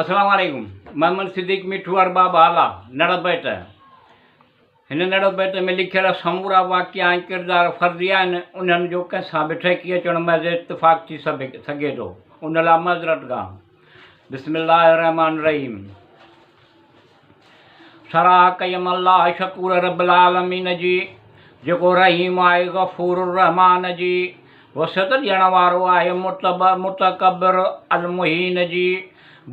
السلام عليڪم محمد صديق مٺو ارباب هالا نڙ بيت هن نڙ بيت ۾ لکيل سمورا واقعا ۽ ڪردار فرضي آهن انهن جو ڪنهن سان به ٺهڪي اچڻ محض اتفاق ٿي سگهي ٿو ان لاء معذرت گاهه بسم الله الرحمن الرحيم سراهه ڪيم الله شڪور رب العالمين جي، جيڪو رحيم آهي غفور الرحمان جي، وسعت ڏيڻ وارو آهي متڪبر المهين جي،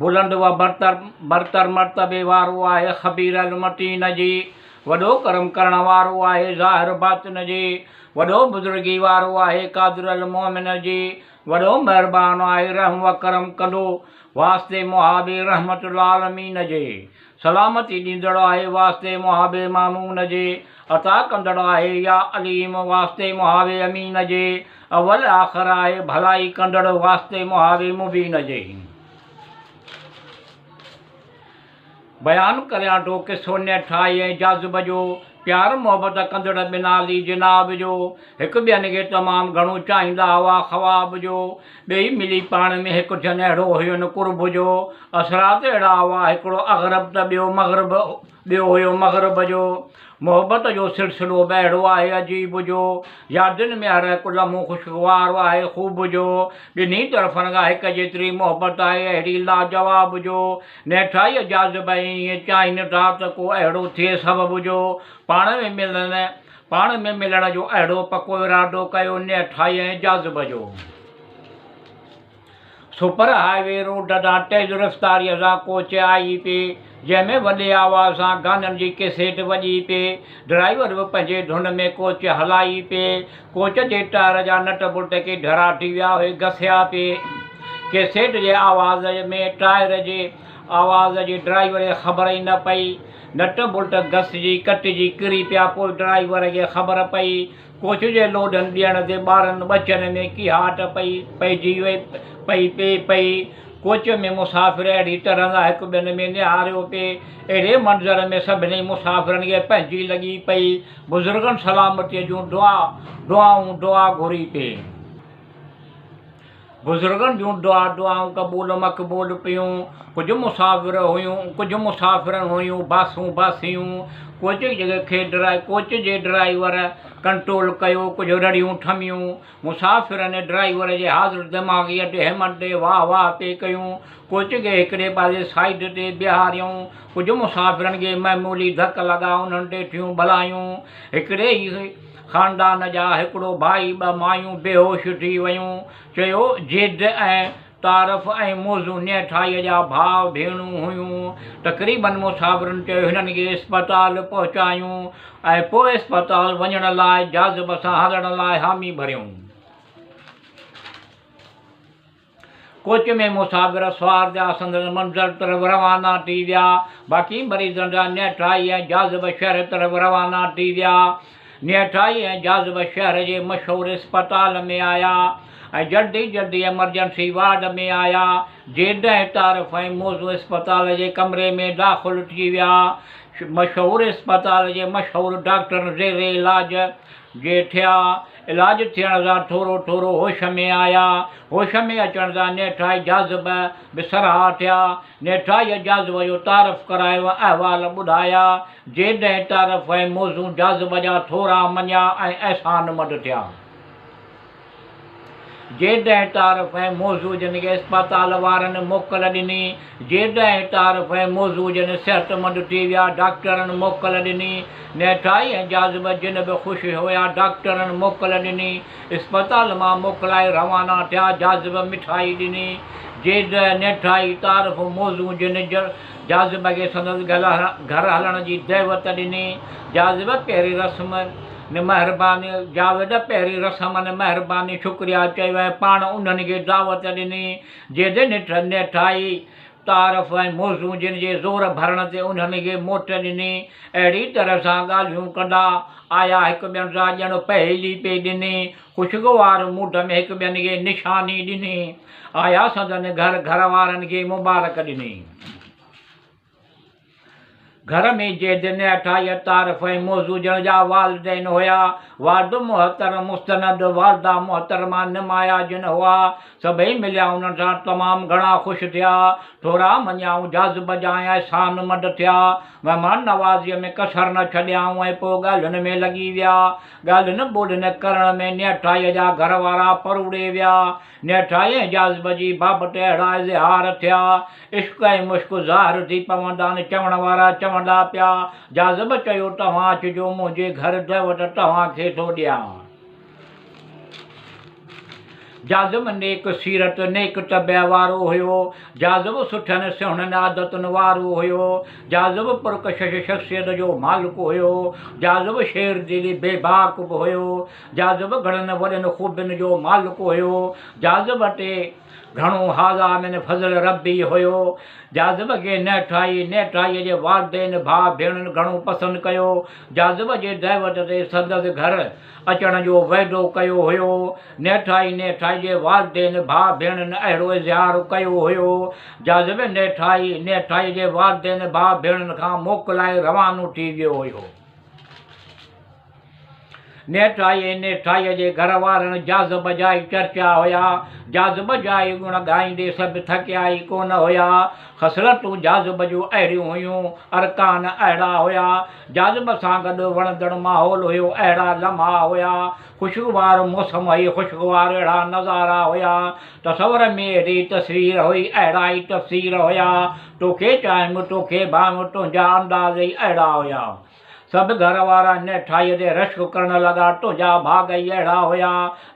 بلند و برتر برتر مرتبي وارو آهي خبير المتين جي، وڏو ڪرم ڪرڻ وارو آهي ظاهر باطن جي، وڏو بزرگي وارو آهي قادر المومن جي، وڏو مهربان آهي رحم و ڪرم ڪندو واسطي محابي رحمت العالمين جي، سلامتي ڏيندڙ آهي واسطي محابي مامون جي، عطا ڪندڙ آهي يا عليم واسطي محابي امين جي، اول آخر آهي ڀلائي ڪندڙ واسطي محابي مبين جي. بيان ڪريان ٿو قصو نيٺائي ۽ جاذب جو، پيار محبت ڪندڙ ٻن عالي جناب جو، هڪ ٻين کي تمام گهڻو چاهيندا هئا خواب جو، ٻئي ملي پاڻ ۾ هڪ ٿين اهڙو هين قرب جو، اثرات اهڙا هئا هڪڙو اغرب ته ٻيو مغرب ٻيو هيو مغرب جو، محبت جو سلسلو به اهڙو آهي عجيب جو، يادن ۾ هر هڪ لمحو خوشگوار آهي خوب جو، ٻنهي طرفن کان هڪ جيتري محبت آهي اهڙي لاجواب جو، نيٺائيء جاذب ۽ ائين چاهين ٿا ته ڪو اهڙو ٿئي سبب جو پاڻ ۾ ملن پاڻ ۾ ملڻ جو اهڙو پڪو ارادو ڪيو نيٺائيء ۽ جاذب جو. سپر هاء وي روڊ تان تيز رفتاريء سان ڪوچ آئي پئي، جنهن ۾ وڏي آواز سان گانن جي ڪيسيٽ وڄي پئي. ڊرائيور به پنهنجي ڌن ۾ ڪوچ هلائي پئي. ڪوچ جي ٽائر جا نٽ بولٽ ڪي ڍرا ٿي ويا اهي گسيا پئي. ڪيسيٽ جي آواز ۾ ٽائر جي آواز جي ڊرائيور کي خبر ئي نه پئي. نٽ بولٽ گسجي ڪٽجي ڪري پيا پوء ڊرائيور کي خبر پئي. ڪوچ جي لوڏن ڏيڻ تي ٻارن ٻچن ۾ ڪيهاٽ پئي پئجي وئي پئي پئي پئي. ڪوچ ۾ مسافر اهڙي طرح سان هڪ ٻين ۾ نهاريو پئي. اهڙي منظر ۾ سڀني مسافرن کي پنهنجي لڳي پئي. بزرگن سلامتيء جون دعا دعائون دعا گهري پئي. بزرگن جون دعا دعائون قبول مقبول پيون. ڪجهه مسافر هيون ڪجهه مسافرن هيون باسون باسيون. ڪوچ کي ڪوچ جي ڊرائيور ڪنٽرول ڪيو ڪجهه رڙيون ٺميون. مسافرن ڊرائيور جي حاضر دماغيء تي همت تي واهه واهه پئي ڪيون. ڪوچ کي هڪڙي پاسي سائيڊ تي بيهاريائون. ڪجهه مسافرن کي معمولي ڌڪ لڳا انهن تي ٿيون ڀلايون. هڪڙي ئي خاندان جا هڪڙو ڀائي ٻه مايون بيهوش ٿي ويون. چيو جيد ۽ تعارف ۽ موضوع نيٺائيء جا ڀاء ڀيڻون هيون. تقريبن مسافرن چيو هنن کي اسپتال پهچايون ۽ پوء اسپتال وڃڻ لاء جاذب سان هلڻ لاء حامي ڀريون. ڪوچ ۾ مسافر سوار ٿيا، سندن منزل طرف روانا ٿي ويا. باقي مريضن جا نيٺائي ۽ جاذب شهر طرف روانا ٿي ويا. نيٺائي ۽ جاذب شهر جي مشهور اسپتال ۾ آيا ۽ جلدي جلدي ايمرجنسي وارڊ ۾ آيا. جيد ۽ تعارف ۽ موضوع اسپتال جي ڪمري ۾ داخل ٿي ويا. مشهور اسپتال جي مشهور ڊاڪٽرن زير علاج جي ٿيا. علاج ٿيڻ سان ٿورو ٿورو هوش ۾ آيا. هوش ۾ اچڻ سان نيٺائي جاذب به سرها ٿيا. نيٺائيء جاذب جو تعارف ڪرايو ۽ احوال ٻڌايا. جيڏهن تعارف ۽ موضوع جاذب جا ٿورا مڃيا ۽ احسانمند ٿيا. جيڏهن تعارف ۽ موضوع جن کي اسپتال وارن موڪل ڏني. جيڏهن تعارف ۽ موضوع جن صحتمند ٿي ويا، ڊاڪٽرن موڪل ڏني. نيٺائي ۽ جاذب جن به خوش هيا، ڊاڪٽرن موڪل ڏني. اسپتال مان موڪلائي روانا ٿيا، جاذب مٺائي ڏني. جيڏهن نيٺائي تعارف موضوع جن جاذب کي سندس گهر هلڻ جي دعوت ڏني. جاذب پهرين رسم مهرباني جاويد پهرين رسمن مهرباني شڪريا چيو ۽ پاڻ انهن کي دعوت ڏني. جيد نيٺائي تعارف ۽ موضوع جن جي زور ڀرڻ تي انهن کي موٽ ڏني. اهڙي طرح سان ڳالهيون ڪندا آيا هڪ ٻين سان ڄڻ پهيلي پئي ڏني. خوشگوار موڊ ۾ هڪ ٻين کي نشاني ڏني. آيا سندن گهر گهر وارن کي مبارڪ ڏني. گهر ۾ جيد نهٺائيء تعارف ۽ موضوع ڏيڻ جا والدين هيا. والد محترم مستند، والده محترمه نمايا جن هئا. سڀئي مليا انهن سان تمام گهڻا خوش ٿيا. ٿورا مڃيائون، جاذب جا ۽ احسانمند ٿيا. مهمان نوازيء ۾ ڪسر نه ڇڏيائون ۽ پوء ڳالهين ۾ لڳي ويا. ڳالهين ٻولهين ڪرڻ ۾ نهٺائيء جا گهر وارا پروڙي ويا. نهٺائي ۽ جاذب جي بابت اهڙا اظهار ٿيا، عشق ۽ مشڪ ظاهر ٿي پوندان، چوڻ وارا چوندا پيا، جاذب چيو، توهان اچجو منهنجي گهر دعوت توهان کي ٿو ڏيان. جاذب نيڪ سيرت، نيڪ طبع وارو هيو. جاذب سٺين سهڻين عادتن وارو هيو. جاذب پرڪشش شخصيت جو مالڪ هيو. جاذب شير دلي بيباڪ به هيو. جاذب گهڻن وڏين خوبين جو مالڪ هيو. جاذب تي گهڻو هذا من فضل ربي هيو. جاذب کي نهٺائي، نهٺائيء جي والدين، ڀاء ڀيڻن گهڻو پسند ڪيو. جاذب جي دعوت تي سندس گهر اچڻ جو وعدو ڪيو هيو. نهٺائي، نهٺائي جي والدين، ڀاء ڀيڻن اهڙو اظهار ڪيو هيو. جاذب نهٺائي، نهٺائيء جي والدين، ڀاء ڀيڻن کان موڪلائي روانو ٿي ويو هيو. نيٺائي ۽ نيٺائيء جي گهر وارن جاذب جا ئي چرچا هيا. جاذب جا ئي ڳڻ ڳائيندي سڀ ٿڪيا ئي ڪونه هيا. خصلتون جاذب جون اهڙيون هيون، ارڪان اهڙا هيا. جاذب سان گڏ وڻندڙ ماحول هيو، اهڙا لمحا هيا. خوشگوار موسم هئي، خوشگوار اهڙا نظارا هيا. تصور ۾ اهڙي تصوير هئي، اهڙا ئي تفسير هيا. توکي چاهيم، توکي ڀانيم، تنهنجا انداز ئي اهڙا هيا. سڀ گهر وارا نهٺائيء تي رشڪ ڪرڻ لڳا، تنهنجا ڀاڳ ئي اهڙا هيا،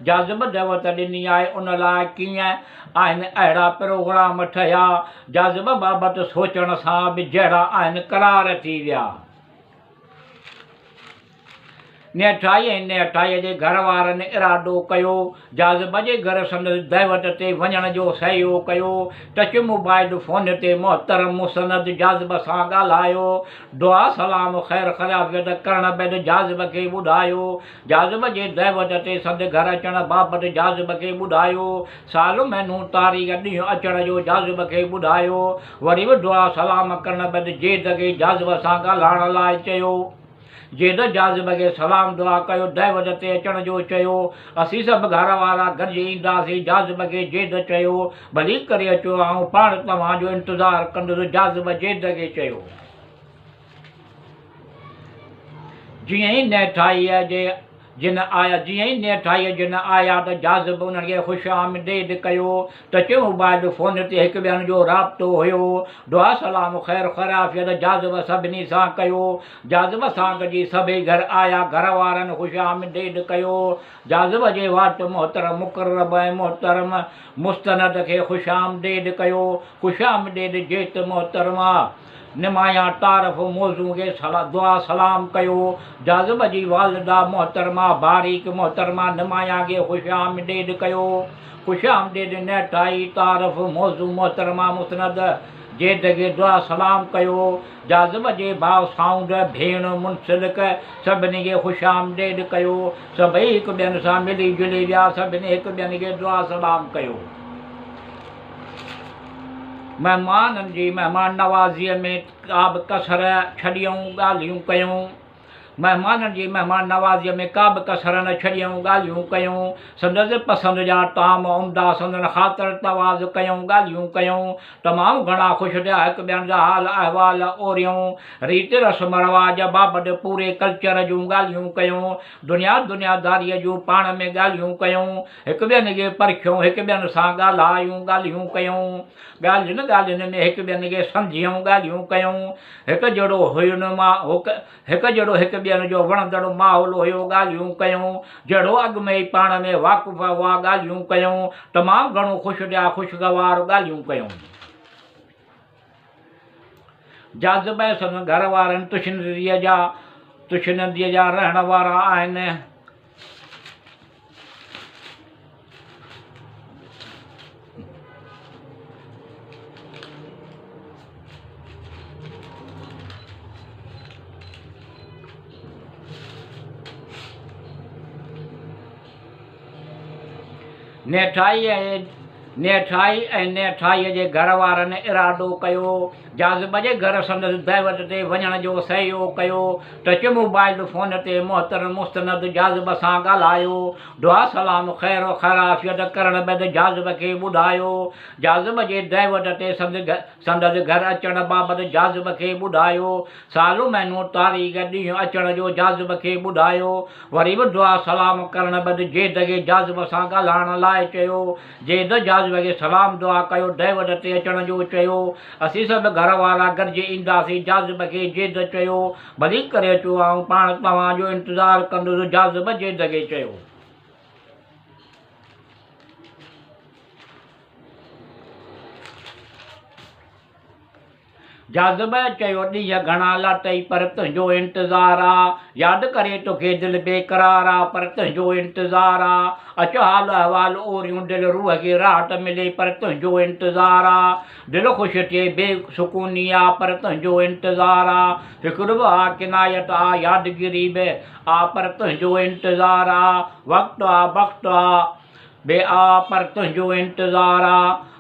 جاذب دعوت ڏني آهي، ان لاء ڪيئن آهن اهڙا پروگرام ٺهيا، جاذب بابت سوچڻ سان به جهڙا آهن قرار ٿي ويا. نهٺائي ۽ نهٺائيء جي گهر وارن ارادو ڪيو، جاذب جي گهر سندس دعوت تي وڃڻ جو سعيو ڪيو. ٽچ موبائل فون تي محترم مسند جاذب سان ڳالهايو. دعا سلام خير خرافيت ڪرڻ بعد جاذب کي ٻڌايو. جاذب جي دعوت تي سند گهر اچڻ بابت جاذب کي ٻڌايو. سال مهينو تاريخ ڏينهن اچڻ جو جاذب کي ٻڌايو. وري به دعا سلام ڪرڻ بعد جيد کي جاذب سان ڳالهائڻ لاء چيو. جيد جاذب کي سلام دعا ڪيو، دعوت تي اچڻ جو چيو. اسين سڀ گهر وارا گڏجي اينداسين. جاذب کي جيد چيو، ڀلي ڪري اچو، آئون پاڻ توهان جو انتظار ڪندس. جاذب جيد کي چيو. جيئن ئي نهٺائيء جي جن آيا، جيئن ئي نهٺائيء جن آيا ته جاذب انهن کي خوش آمديد ڪيو. ٽچ موبائل فون تي هڪ ٻين جو رابطو هيو. دعا سلام خير خيرعافيت جاذب سڀني سان ڪيو. جاذب سان گڏجي سڀئي گهر آيا. گهر وارن خوش آمديد ڪيو. جاذب جي وات محترم مقرب ۽ محترم مستند کي خوش آمديد ڪيو. خوش آمديد جيت محترمه نمايان تعارف موضوع کي دعا سلام ڪيو. جاذب جي والده محترمه باريڪ محترمه نمايان کي خوش آمديد ڪيو. خوش آمديد نهٺائي تعارف موضوع محترمه مسند جيد کي دعا سلام ڪيو. جاذب جي ڀاء سائونڊ، ڀيڻ منسلڪ سڀني کي خوش آمديد ڪيو. سڀئي هڪ ٻين سان ملي جلي ويا. سڀني هڪ ٻين کي دعا سلام ڪيو. مهمانن جي مهمان نوازيء ۾ ڪا به ڪسر ڇڏيئون ڳالهيون ڪيون. مهمانن جي مهمان نوازيء ۾ ڪا به ڪسر نه ڇڏيئون ڳالهيون ڪيون. سندس پسند جا طعام عمدا سندن خاطر تواضع ڪيئون ڳالهيون ڪيون. تمام گهڻا خوش ٿيا هڪ ٻين جا حال احوال اوريئون. ريت رسم رواج بابت پوري ڪلچر جون ڳالهيون ڪيون. دنيا دنياداريء جون پاڻ ۾ ڳالهيون ڪيون. هڪ ٻين کي پرکيون، هڪ ٻين سان ڳالهايون، ڳالهيون ڪيون، ڳالهين ڳالهين ۾ هڪ ٻين کي سمجهيون، ڳالهيون ڪيون، هڪ جهڙو هين هڪ جهڙو هڪ ٻين جو وڻندڙ ماحول هيو، ڳالهيون ڪيون، جهڙو اڳ ۾ ئي پاڻ ۾ واقف هئا، ڳالهيون ڪيون، تمام گهڻو خوش ٿيا، خوشگوار ڳالهيون ڪيون. جاذب ۽ سندن گهر وارن تشنديء جا تشنديء جا رهڻ وارا آهن. نهٺائيء نيٺائي ۽ نيٺائيء جي گهر وارن ارادو ڪيو. جاذب جي گهر سندس دعوت تي وڃڻ جو سعيو ڪيو. ٽچ موبائل فون تي محترم مستند جاذب سان ڳالهايو. دعا سلام خير و خيرعافيت ڪرڻ بعد جاذب کي ٻڌايو. جاذب جي دعوت تي سندس گهر اچڻ بابت جاذب کي ٻڌايو. سال مهينو تاريخ ڏينهن اچڻ جو جاذب کي ٻڌايو. وري به دعا سلام ڪرڻ بعد جيد کي جاذب سان ڳالهائڻ لاء چيو. جيد جاذب کي سلام دعا ڪيو ڊيوڊ تي اچڻ جو چيو. اسين سڀ گهر وارا گڏجي اينداسين جاذب کي جيد چيو. ڀلي ڪري اچو آئون پاڻ توهان جو انتظار ڪندس جاذب جيد کي چيو. جاذبه چيو ڏينهن گهڻا لاٽئي پر تنهنجو انتظار آ ياد ڪري توکي دل بيقرار آ پر تنهنجو انتظار آ اچ حال احوال اوريون دل روح کي راحت ملي پر تنهنجو انتظار آ دل خوش ٿئي بي سڪوني آ پر تنهنجو انتظار آ فڪر به آ ڪنايت آ يادگيري به آ پر تنهنجو انتظار آ وقت آ بخت آ به آ پر تنهنجو انتظار آ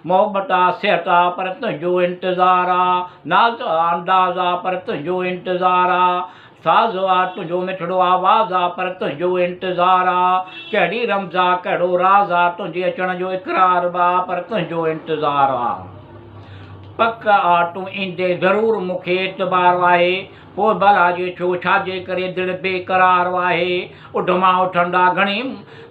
محبت آ صحت آ پر تنهنجو انتظار آ ناز آ انداز آ پر تنهنجو انتظار آ ساز آ تنهنجو مٺڙو آواز آ پر تنهنجو انتظار آ ڪهڙي رمز آ ڪهڙو راز آ تنهنجي اچڻ جو اقرار به آ پر تنهنجو انتظار آ پڪ آ تون ايندين ضرور مون کي اعتبار آهي پوء ڀلا جي ڇو ڇا جي ڪري دل بي قرار آهي اڌما اٿندا گهڻي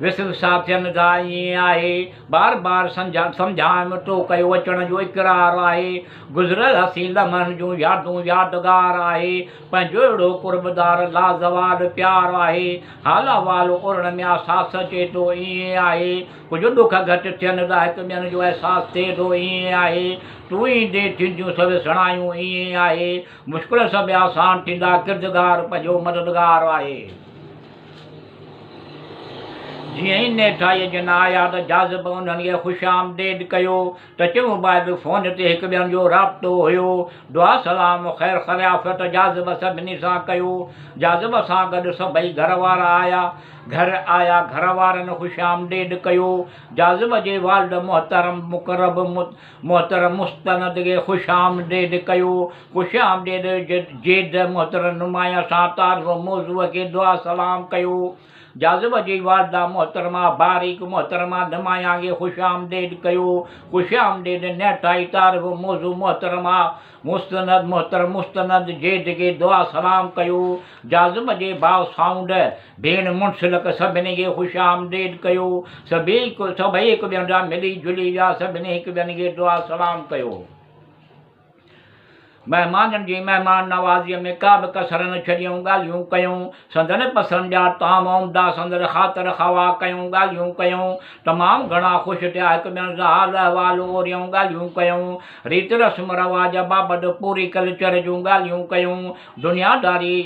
وسوسا ٿين ٿا ائين آهي بار بار سمجهايم تو ڪيو اچڻ جو اقرار آهي گذريل حسين لمحن جون يادون يادگار آهي پنهنجو اهڙو قربدار لازوال پيار آهي حال احوال اورڻ ۾ آساس اچي ٿو ائين آهي ڪجهه ڏک گهٽ ٿين ٿا هڪ ٻين جو احساس ٿئي ٿو ائين آهي تون ايندين ٿينديون سڀ سڻايون ائين آهي مشڪل سڀ آسان ٿيندا ڪردگار پنهنجو مددگار آهي. جيئن ئي نيٺائيء جن آيا ته جاذب انهن کي خوش آمديد ڪيو. ٽچ موبائل فون تي هڪ ٻين جو رابطو هيو. دعا سلام خير خريافت جاذب سڀني سان ڪيو. جاذب سان گڏ سڀئي گهر وارا آيا. گهر آيا گهر وارن خوش آمديد ڪيو. جاذب جي والد محترم مقرب محترم مستند کي خوش آمديد ڪيو. خوش آمديد جيد محترم نمايان سان تعارف موضوع کي دعا سلام ڪيو. جاذب جي والده محترمه باريڪ محترمه نمايان کي خوش آمديد ڪيو. خوش آمديد نهٺائي تعارف موضوع محترمه مستند محترم مستند جيد کي دعا سلام ڪيو. جاذب جي ڀاء سائونڊ، ڀيڻ منسلڪ سڀني کي خوش آمديد ڪيو. سڀئي هڪ ٻين سان ملي جلي ويا. سڀني هڪ ٻين کي دعا سلام ڪيو. مهمانن جي مهمان نوازيء ۾ ڪا به ڪسر نه ڇڏيائون، ڳالهيون ڪيائون. سندن پسند جا طعام عمدا سندن خاطر خواهه ڪيائون، ڳالهيون ڪيائون. تمام گهڻا خوش ٿيا. هڪ ٻين سان حال احوال اوريائون، ڳالهيون ڪيائون. ريت رسم رواج بابت پوري ڪلچر جون ڳالهيون ڪيائون. دنياداري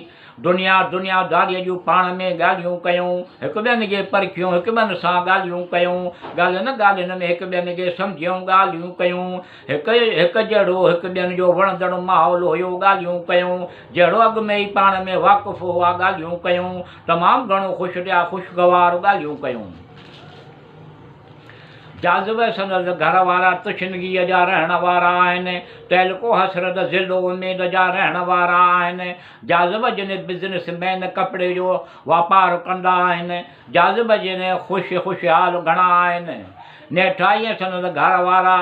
دنيا دنياداريء جون پاڻ ۾ ڳالهيون ڪيائون. هڪ ٻين کي پرکيون، هڪ ٻين سان ڳالهيون ڪيائون. ڳالهين ڳالهين ۾ هڪ ٻين کي سمجهيائون، ڳالهيون ڪيائون. هڪ هڪ جهڙو هڪ ٻين جو وڻندڙ ماحول هيو، ڳالهيون ڪيائون. جهڙو اڳ ۾ ئي پاڻ ۾ واقف هئا، ڳالهيون ڪيائون. تمام گهڻو خوش ٿيا، خوشگوار ڳالهيون ڪيائون. جاذب ۽ سندس گهر وارا تشنگيء جا رهڻ وارا آهن. تعلقو حسرت ضلعو اميد جا رهڻ وارا آهن. جاذب جن بزنس مين ڪپڙي جو واپار ڪندا آهن. جاذب جن خوش خوشحال گهڻا آهن. نيٺائي ۽ سندس گهر وارا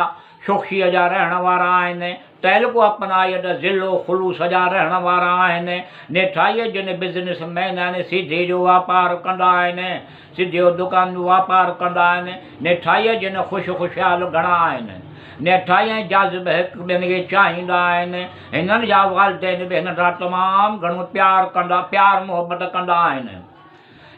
شوخيء جا رهڻ وارا آهن. تعلقو اپنائيت ضلعو خلوص جا رهڻ وارا آهن. نيٺائيء جن بزنس مين آهن سيڌي جو واپار ڪندا آهن. سيڌي جو دڪان جو واپار ڪندا آهن. نيٺائيء جن خوش خوشحال گهڻا آهن. نيٺائي ۽ جاذب هڪ ٻين کي چاهيندا آهن. هنن جا والدين به هنن سان تمام گهڻو پيار ڪندا پيار محبت ڪندا آهن.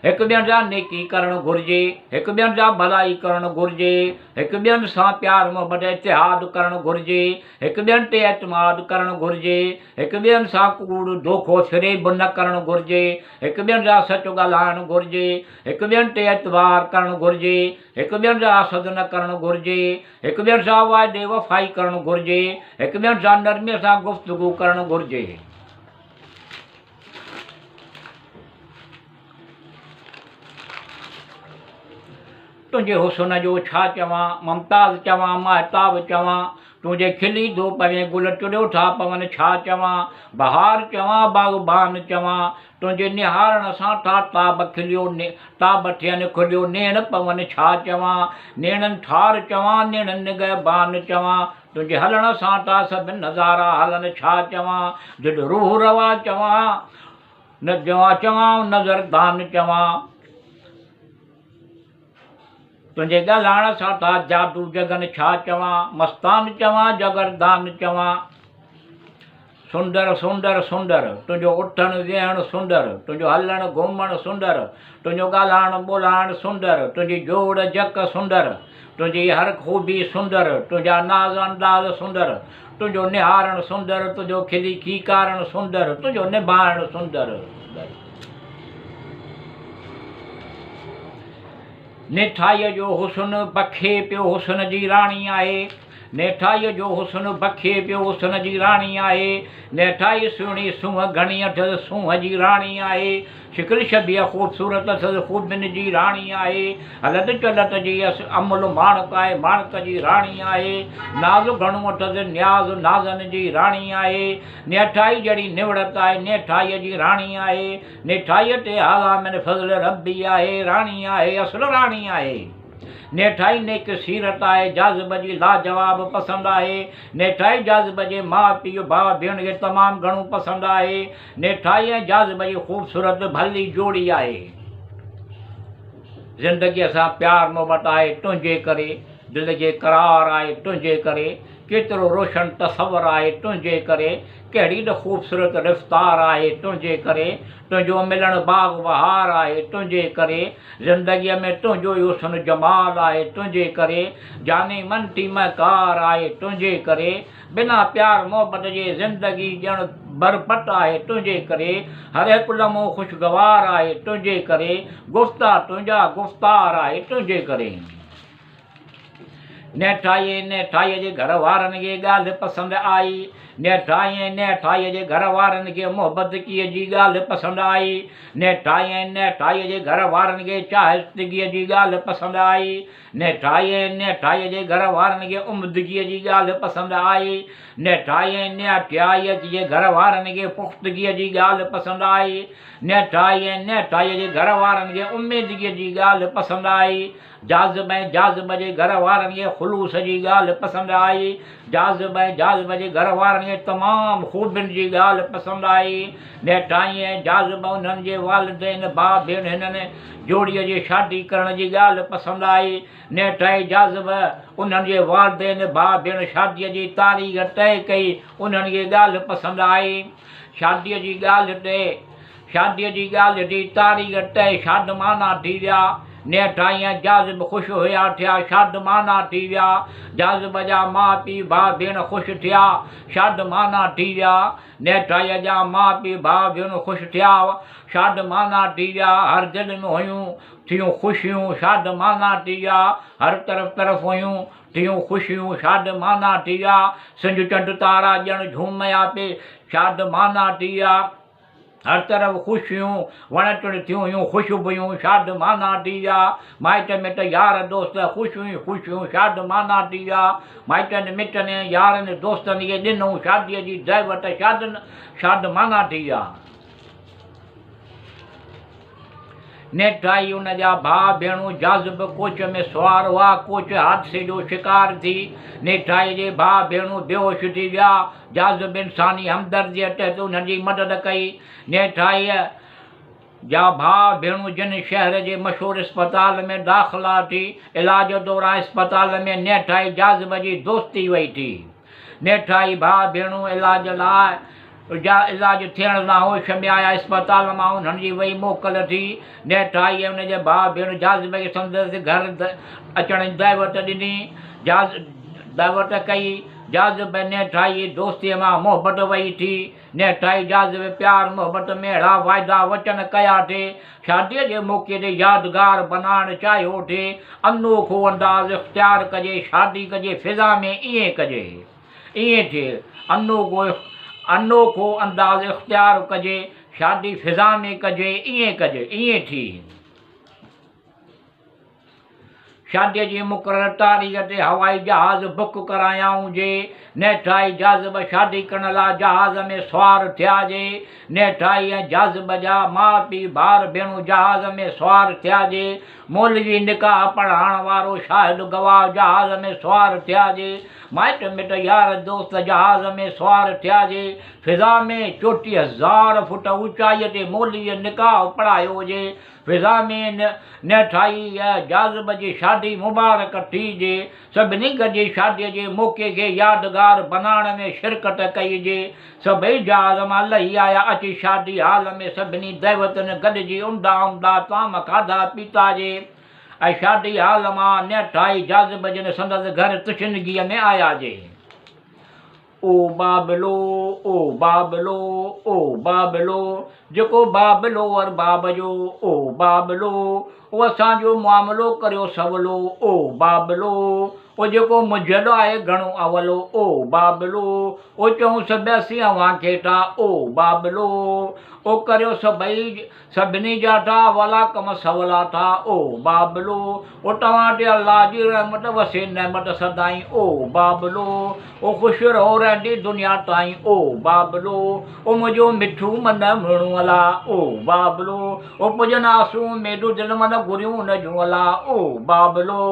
هڪ ٻين سان نيڪي ڪرڻ گهرجي، هڪ ٻين سان ڀلائي ڪرڻ گهرجي، هڪ ٻين سان پيار محبت اتحاد ڪرڻ گهرجي، هڪ ٻين تي اعتماد ڪرڻ گهرجي، هڪ ٻين سان ڪوڙ، دوکو، فريب نه ڪرڻ گهرجي، هڪ ٻين سان سچ ڳالهائڻ گهرجي، هڪ ٻين تي اعتبار ڪرڻ گهرجي، هڪ ٻين سان حسد نه ڪرڻ گهرجي، هڪ ٻين سان وعدي وفائي ڪرڻ گهرجي، هڪ ٻين سان نرمي سان گفتگو ڪرڻ گهرجي. تنهنجي حسن جو ڇا چوان، ممتاز چوان، ماهتاب چوان، تون جي کلي ٿو پوين گل ٽڙيو ٿا پون ڇا چوان، بهار چوان، باغبان چوان، تنهنجي نهارڻ سان ٿا تاب کليو تاب ٿين کليو نيڻ پون ڇا چوان، نيڻن ٺار چوان، نيڻن نگهبان چوان، تنهنجي هلڻ سان ٿا سڀ نظارا هلن ڇا چوان، دل روح روا چوان، نه چوان نظردان چوان. تنهنجي ڳالهائڻ سان ٿا جادو جڳن ڇا چوان، مستان چوان جگردان چوان. سندر سندر سندر، تنهنجو اٿڻ ويهڻ سندر، تنهنجو هلڻ گهمڻ سندر، تنهنجو ڳالهائڻ ٻولهائڻ سندر، تنهنجي جوڙ جڪ سندر، تنهنجي هر خوبي سندر، تنهنجا ناز انداز سندر، تنهنجو نهارڻ سندر، تنهنجو کلي کيڪارڻ سندر، تنهنجو نڀائڻ سندر. نيٺائيء جو حسن بکي پيو حسن جي راڻي آهي نيٺائيء جو حسن بکي پيو حسن جي راڻي آهي نيٺائي سهڻي سونهن گهڻي اٿس سونهن جي راڻي آهي شڪل شبيهه خوبصورت اٿس خوبين جي راڻي آهي هلت چلت جي امل ماڻڪ آهي ماڻڪ جي راڻي آهي ناز گهڻو اٿس نياز نازن جي راڻي آهي نيٺائي جهڙي نوڙت آهي نيٺائيء جي راڻي آهي نيٺائيء تي هذا من فضل ربي آهي، راڻي آهي، اصل راڻي آهي. نيٺائي نيڪ سيرت آهي، جاذب جي لاجواب پسند آهي. نيٺائي جاذب جي ماء پيء، ڀاء ڀيڻ کي تمام گهڻو پسند آهي. نيٺائي ۽ جاذب جي خوبصورت ڀلي جوڙي آهي. زندگيء سان پيار محبت آهي تنهنجي ڪري، دل جي قرار آهي تنهنجي ڪري، ڪيترو روشن تصور آهي تنهنجي ڪري، ڪهڙي نه خوبصورت رفتار آهي تنهنجي ڪري، تنهنجو ملڻ باغ بهار آهي تنهنجي ڪري، زندگيء ۾ تنهنجو ئي حسن جمال آهي تنهنجي ڪري، جاني من ٿي مهڪار آهي تنهنجي ڪري، بنا پيار محبت جي زندگي ڄڻ برپٽ آهي تنهنجي ڪري، هر هڪ لمحو خوشگوار آهي تنهنجي ڪري، گفتا تنهنجا گفتار آهي تنهنجي ڪري. نيٺائي ۽ نيٺائيء جي گهر وارن کي ڳالهه پسند آئي. نيٺائي ۽ نيٺائيء جي گهر وارن کي محبتڪيء جي ڳالهه پسند آئي. نيٺائي ۽ نيٺائيء جي گهر وارن کي چاهستگيء جي ڳالهه پسند آئي. نيٺائي ۽ نيٺائيء جي گهر وارن کي عمدگيء جي ڳالهه پسند آئي. نيٺائي ۽ نيٺيائيء جي گهر وارن کي پختگيء جي ڳالهه پسند آئي. نيٺائي ۽ نيٺائيء جي گهر وارن کي اميدگيء جي ڳالهه پسند آئي. جاذب ۽ جاذب جي گهر وارن کي خلوص جي ڳالهه پسند آئي. جاذب ۽ جاذب جي گهر وارن کي تمام خوبين جي ڳالهه پسند آئي. نيٺائين ۽ جاذب انهن جي والدين، ڀاء ڀيڻ هنن جوڙيء جي شادي ڪرڻ جي ڳالهه پسند آئي. نيٺائين جاذب انهن جي والدين، ڀاء ڀيڻ شاديء جي تاريخ طئي ڪئي. انهن کي ڳالهه پسند آئي. شاديء جي ڳالهه طئي. شاديء جي ڳالهه ٿي، تاريخ طئي، شادمانا ٿي ويا. نيٺائين ۽ جاذب خوش هيا ٿيا، شادمانا ٿي ويا. جاذب جا ماء پيء، ڀاء ڀيڻ خوش ٿيا، شادمانا ٿي ويا. نيٺائيء جا ماء پيء، ڀاء ڀيڻ خوش ٿيا، شادمانا ٿي ويا. هر دل ۾ هيون ٿيون خوشيون، شادمانا ٿي ويا. هر طرف طرف هيون ٿيون خوشيون، شادمانا ٿي ويا. سج چنڊ تارا ڄڻ جهوميا پي، شادمانا ٿي ويا. هر طرف خوشيون وڻ ٽڻ ٿيون هيون، خوشبويون شادمانا ٿي ويا. مائٽ مٽ يار دوست خوشيون ئي خوشيون شادمانا ٿي ويا. مائٽن مٽن ۽ يارن دوستن کي ڏنئون شاديء جي دعوت شادمانا ٿي ويا. نيٺ آئي ان جا ڀاء ڀيڻون جاذب ڪوچ ۾ سوار هئا. ڪوچ حادثي جو شڪار ٿي نيٺائيء جي ڀاء ڀيڻون بيهوش ٿي ويا. جاذب انساني همدرديء تحت انهن جي مدد ڪئي. نيٺائيء جا ڀاء ڀيڻون جن شهر جي مشهور اسپتال ۾ داخلا ٿي، علاج دوران اسپتال ۾ نيٺائي جاذب جي دوستي وئي ٿي. نيٺائي ڀاء ڀيڻون علاج لاء جا علاج ٿيڻ لاء هوش ۾ آيا اسپتال مان انهن جي وئي موڪل ٿي. نيٺائي ۽ ان جي ڀاء ڀيڻ جاذب کي سندس گهر اچڻ جي دعوت ڏني. دعوت ڪئي. جاذب ۽ نيٺائي دوستيء مان محبت وئي ٿي. نيٺائي جاذب پيار محبت ۾ اهڙا واعدا وچن ڪيا ٿي. شاديء جي موقعي تي يادگار بنائڻ چاهيو ٿي. انوکو انداز اختيار ڪجي، شادي ڪجي، فضا ۾ ائين ڪجي. ائين ٿئي. انوکو انداز اختيار ڪجي، شادي فضا ۾ ڪجي، ائين ڪجي. ائين ٿي. شاديء جي مقرر تاريخ تي هوائي جهاز بڪ ڪرايائون جي نيٺائي جاذب شادي ڪرڻ لاء جهاز ۾ سوار ٿيا جي نيٺائي ۽ جاذب جا ماء پيء ڀائر ڀيڻون جهاز ۾ سوار ٿيا جي مولوي نڪاح پڙهائڻ وارو شاهد گواهه جهاز ۾ سوار ٿيا جي مائٽ مٽ يار دوست جهاز ۾ سوار ٿيا جي فضا ۾ 34,000 فوٽ اوچائيء تي مولويء نڪاح پڙهايو جي فضا ۾ نهٺائي ۽ جاذب جي شادي مبارڪ ٿي جي سڀني گڏجي شاديء جي موقعي کي يادگار بنائڻ ۾ شرڪت ڪئي جي سڀئي جهاز مان لهي آيا اچي شادي هال ۾ سڀني دعوتن گڏجي عمدا عمدا طعام کاڌا پيتا جي ۽ شادي هال مان نهٺائي جاذب جن سندس گهر تشنگيء ۾ آيا جي. او بابلو، او بابلو، او بابلو، جيڪو بابلو ارباب جو، او بابلو، او اسان جو معاملو ڪريو سولو، او بابلو، او جيڪو منجهيل آهي گهڻو اولو، او بابلو، او چئون سڀ اسين اوهان کي ٿا، او بابلو، او ڪريو سڀئي سڀني جا ٿا ولا ڪم سولا ٿا، او بابلو! او توهان تي الله جي رحمت وسي نعمت سدائين، او بابلو! او خوش رهو رهندي دنيا تائين، او بابلو! او منهنجو مٺو من مهڻو الا، او بابلو! او پڄن آسون اميدون دل من گهريون ان جون الا، او بابلو!